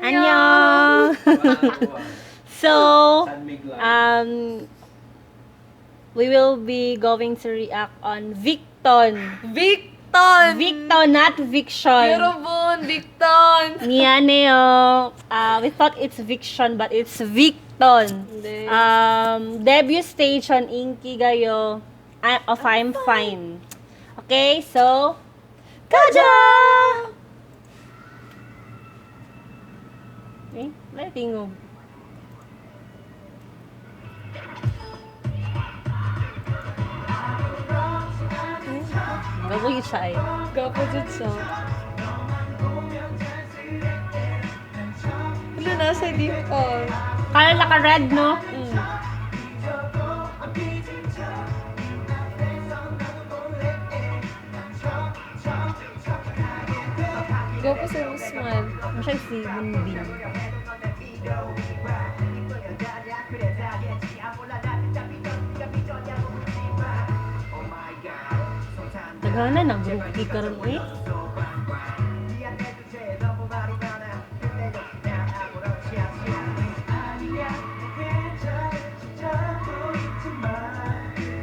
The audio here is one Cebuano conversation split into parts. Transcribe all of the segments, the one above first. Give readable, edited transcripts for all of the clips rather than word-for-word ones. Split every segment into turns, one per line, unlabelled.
Annyeong! So, we will be going to react on Victon.
Victon!
Victon, not Viction.
Yorobun, Victon!
Mianeo. We thought it's Viction, but it's Victon.
Hindi.
Debut stage on Inkigayo of I'm Fine. Okay, so, Kaja! Eh, wala tingog. Gaboy siya eh.
Gapo dyan siya. Wala, nasa deep call.
Kala naka-red, no?
Mm. Gapo sa Usman.
Ano siya si Bunbin? Daghanan ang groupie karon eh.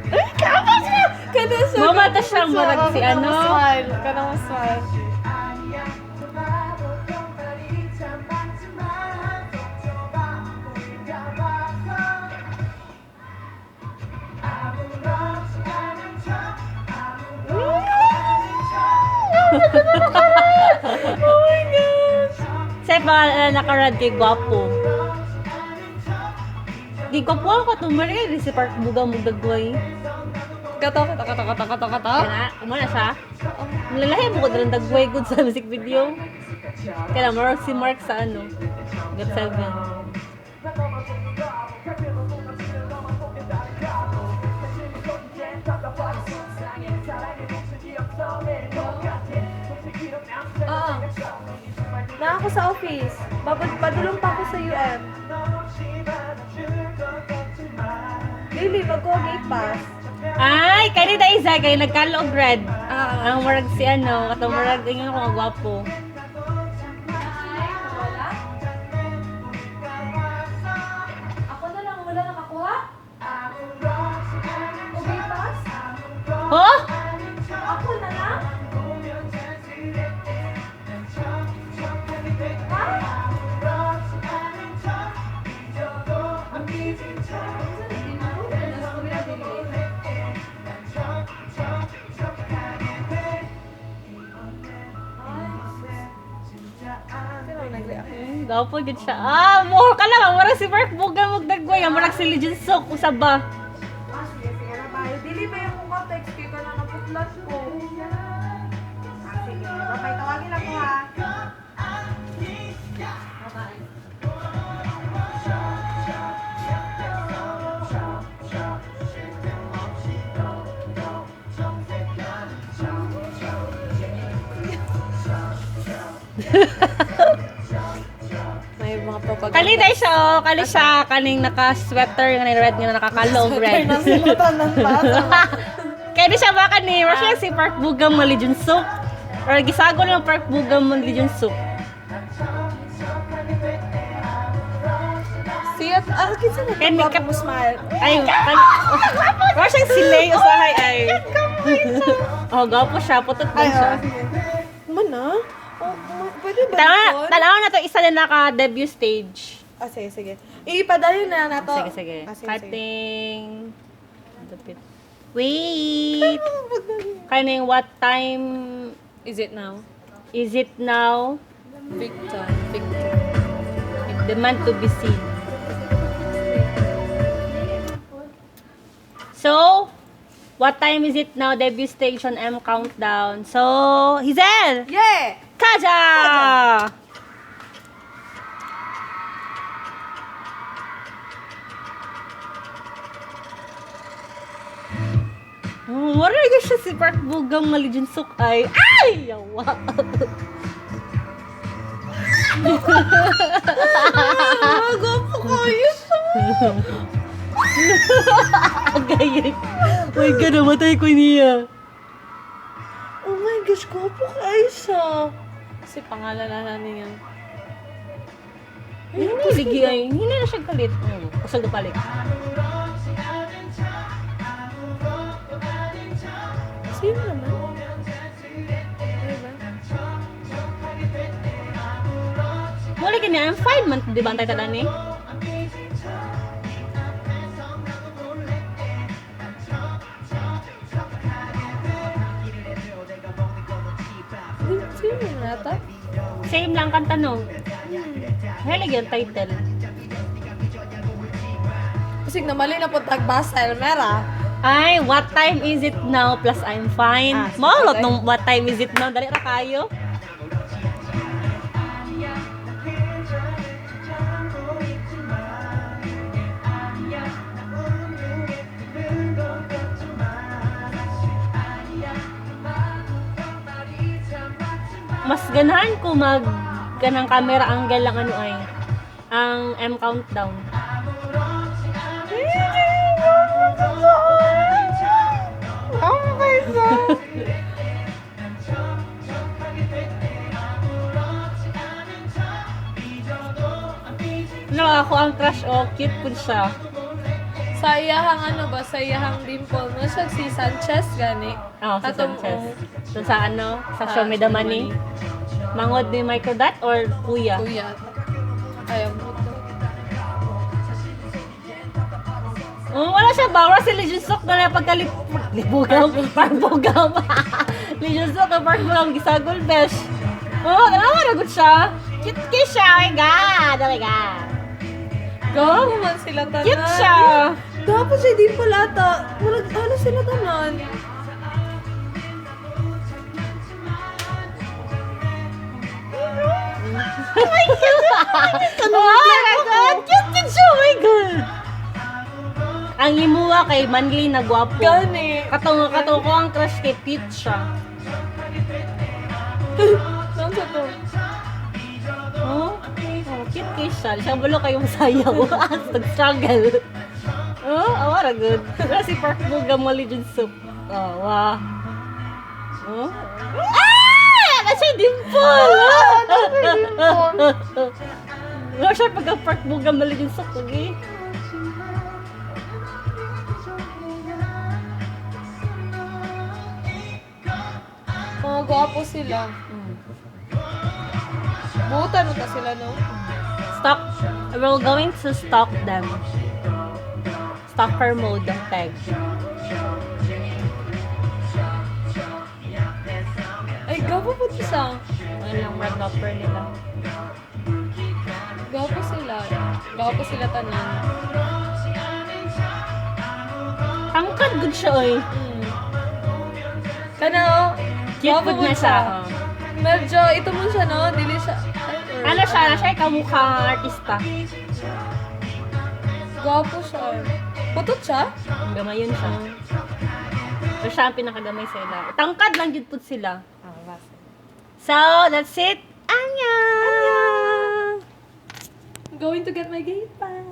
Ay, kapa siya! Kana siya.
Mamata siya, murag si
Kana
ano.
mo smile. Kana mo smile. Oh my gosh!
Sa pangalan naka-red kay Gwapo. Di ko po ako tumari si Park Buga Mugdagway.
Kato, kato, kato, kato, kato, kato.
Kana, umana siya. Lalahi mo ko dalang dagway good sa music video. Kaya marag si Mark sa ano, Got 7.
Oo. Na ako sa office. Babad, padulong pa ako sa UM. Lily, magkuha gate pass.
Ay, kani da isa kay nagkaloog red.
Ah.
Ang murag si ano, katong murag ingon ko nga gwapo.
Ako na lang, wala nakakuha? O gate pass?
Huh?
Ako na lang? Ha?
Gwapo gid siya. Ah, more ka lang, murag si Mark Buga Mugdagway, ang murag si Lee Jun Suk usaba.
Ah, sige, sige na tayo. Dili ba yung kung text kay ka na naputlan ko?
Ah, sige. Bye-bye. Tawagin lang ko ha.
Bye-bye. May mga propaganda.
Kali dai siya, oh. Kali siya kaning naka-sweater nga red nga nakakalog red.
Nasilutan ng bata.
Kaya di siya ba kani, murag siya si Park Bugam nga Lee Jun Suk. Or gisago lang Park Bugam nga Lee Jun Suk.
Siya, ah, kinsa na
Kaya
ito mo smile.
Ay, kan murag siya si Lay usahay ay. Oh, gwapo siya, putot
Ay,
din siya.
oh, sige. Man ah. Oh, pwede ba
Tama,
yun?
tanaw na to isa na naka-debut stage.
Ah, sige, sige. Ipadayon na na to.
Sige, sige.
Ah, sige, sige.
Cutting. Dapit. Wait. Kaning what time
Is it now?
is it now?
Victor. Victor.
Demand to be seen. So, what time is it now? Debut stage on M Countdown. So, Hazel!
Yeah!
Kaja! Oh, wala na siya si Park Bugam nga Lee Jun Suk ay. Ay! Yawa!
Ah, gwapo kayo siya!
Agay. Uy, God, namatay ko niya.
Oh my gosh, gwapo kayo siya. Kasi pangalan na niya.
Hindi, ligi ay. Hindi na siya kalit. Kusog na palik.
Sino naman? Diba?
Mula kini, I'm fine man. Di ba ang title ani?
Sino na ata?
Same lang kanta, no? Kaya lagi ang title.
Kasi namali na po tagbasa, Elmera.
Ay, "What Time Is It Now" plus "I'm Fine."
Ah,
Maulot
sige.
nung "What Time Is It Now." Dali ra kayo. Mas ganahan ko mag kanang camera angle lang ano ay ang M Countdown.
Oh my God!
No, ako ang crush, oh, cute po siya.
Sa iyahang ano ba, sa iyahang dimple mo siya si Sanchez gani.
Oh, si
Atong-
Sanchez. So, sa ano, sa
Ah,
Show Me the Money. Mangod ni Microdot or kuya?
Kuya. Ayaw mo to.
Oh, wala siya bawal si Lee Jun Suk na pagkalip libugam, parang. Lee Jun Suk na parang gisagol besh. Oh, tanawa na gud siya. Cute kay siya. Oh my God. Oh my God.
Gago man sila tanan.
Cute siya.
Dapat siya dimple ata. Murag ano sila tanan.
Oh my God. Cute cute siya. Oh my God. Ang imuha kay manly na gwapo.
Gani.
Katong katong ko ang crush kay cute siya.
Saan sa to?
Oh, cute kay siya. Siya bulo kayong sayaw. Nag-struggle. Oh, awara good. Wala si Park Bo-gum wali dyan soup. Oh, wow. Oh. Ah! Wala siya dimple! Wala siya pagka Park Bo-gum wali dyan soup. Okay?
Mga gwapo sila. Buta no ta sila, no?
Stalk. We're going to stalk them. Stalker mode ang tag.
Ay, gwapo po siya.
Ano lang red upper nila.
Gwapo sila. Gwapo sila tanan.
Tangkad good siya, oy.
Kana, oh.
Cute
Gwapo
good na
po
siya. Oh.
Medyo, ito mo siya, no? Dili siya. Ay,
Ano siya? Ano siya kamukhang artista.
Gwapo siya. Putot siya?
Gamayon siya. So, siya ang pinakagamay sa ila. Tangkad lang jud pud sila.
Ah,
So, that's it. Annyeong!
Going to get my gate pass.